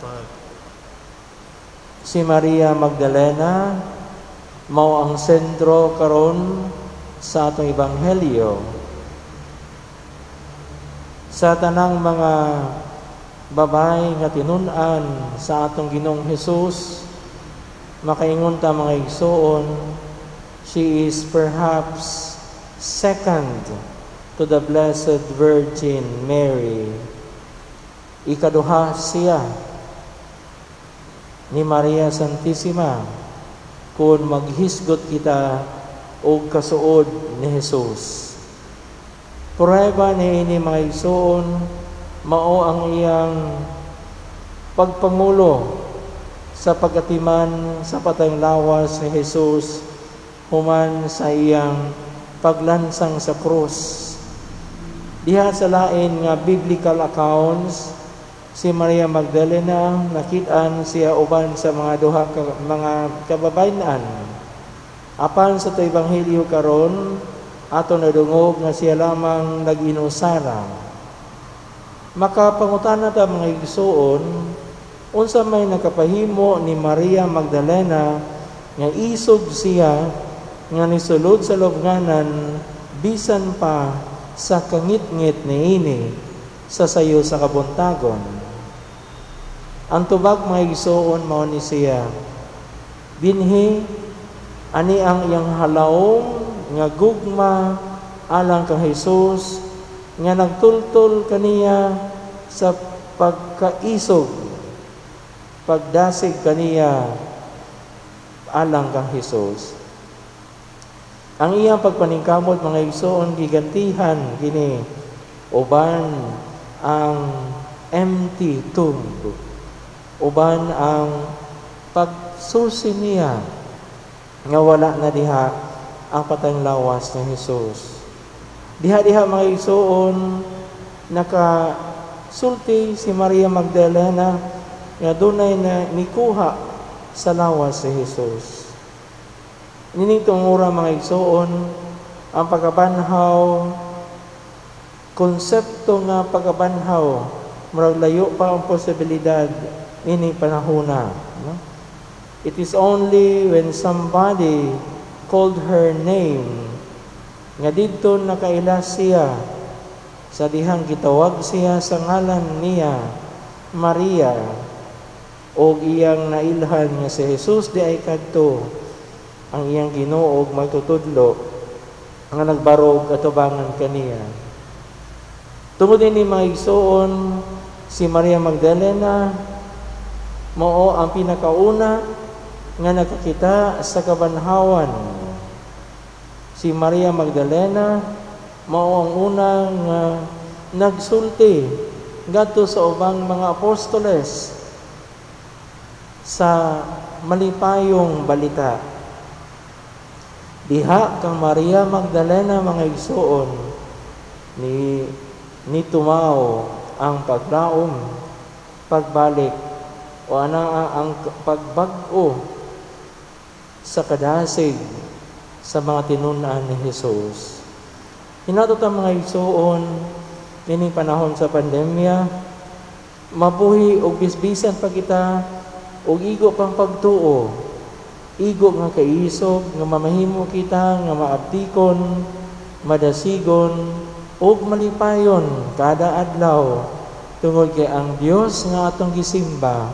Pag Si Maria Magdalena mao ang sentro karon sa atong ebanghelyo. Sa tanang mga babae nga tinun-an sa atong Ginoong Hesus, makaingon ta, mga igsoon, she is perhaps second to the Blessed Virgin Mary. Ikaduha siya ni Maria Santissima kung maghisgot kita og kasuod ni Jesus. Prueba niini, mga igsoon, mao ang iyang pagpangulo sa pagatiman sa patayng lawas ni Jesus human sa iyang paglansang sa krus. Diha sa lain nga biblical accounts, si Maria Magdalena nakit-an siya uban sa mga duha ka, mga kababayen-an. Apan sa to ebanghelyo karon, ato nadungog nga siya lamang nag-inusara. Makapangutana ta, mga igsuon, unsa may nakapahimo ni Maria Magdalena nga isog siya nga nisulod sa lubnganan bisan pa sa kangitngit niini sa sayo sa kabuntagon? Ang tubag, mga igsuon, mao ni siya. Dinhi ani ang iyang halawom nga gugma alang kang Jesus nga nagtultol kaniya sa pagkaisog, pagdasig kaniya alang kang Jesus. Ang iyang pagpaningkamot, mga igsoon, gigantihan kini uban ang empty tomb, uban ang pagsusi niya nga wala na diha ang patayng lawas ni Jesus. Diha-diha, mga igsoon, nakasulti si Maria Magdalena nga dunay na nikuha sa lawas ni Jesus. Nining tungura, mga igsoon, ang pagkabanhaw, konsepto nga pagkabanhaw, murag layo pa ang posibilidad nining panahona, no? It is only when somebody called her name nga didto nakaila siya sa dihang gitawag siya sa ngalan niya, "Maria," og iyang nailhan nga si Jesus diay kadto, ang iyang Ginoo ug magtutudlo nga nagbarog atubangan kaniya. Tungod ini, mga igsoon, si Maria Magdalena mao ang pinakauna nga nakakita sa kabanhawan. Si Maria Magdalena mao ang una nga nagsulti ngadto sa ubang mga apostoles sa malipayong balita. Diha kang Maria Magdalena, mga igsoon, ni nitumaw ang paglaom, pagbalik o ana ang pagbag-o sa kadasig sa mga tinun-an ni Jesus. Hinaot ang, mga igsoon, nining panahon sa pandemya, mabuhi og bisbisan pa kita og igo pang pagtuo, igo nga kaisog nga mamahimo kita nga maabtikon, madasigon ug malipayon kada adlaw tungod kay ang Dios nga atong gisimba,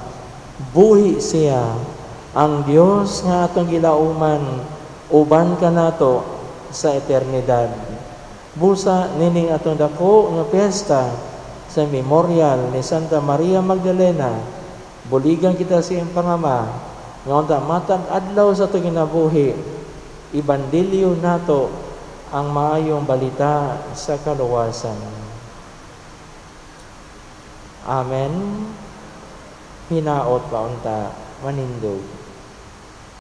buhi siya. Ang Dios nga atong gilauman, uban kanato sa eternidad. Busa nining atong dako nga piyesta sa memorial ni Santa Maria Magdalena, buligan kita sa iyang pangama nga unta matag adlaw sa atong kinabuhi ibandilyo nato ang maayong balita sa kaluwasan. Amen. Hinaot pa unta manindog.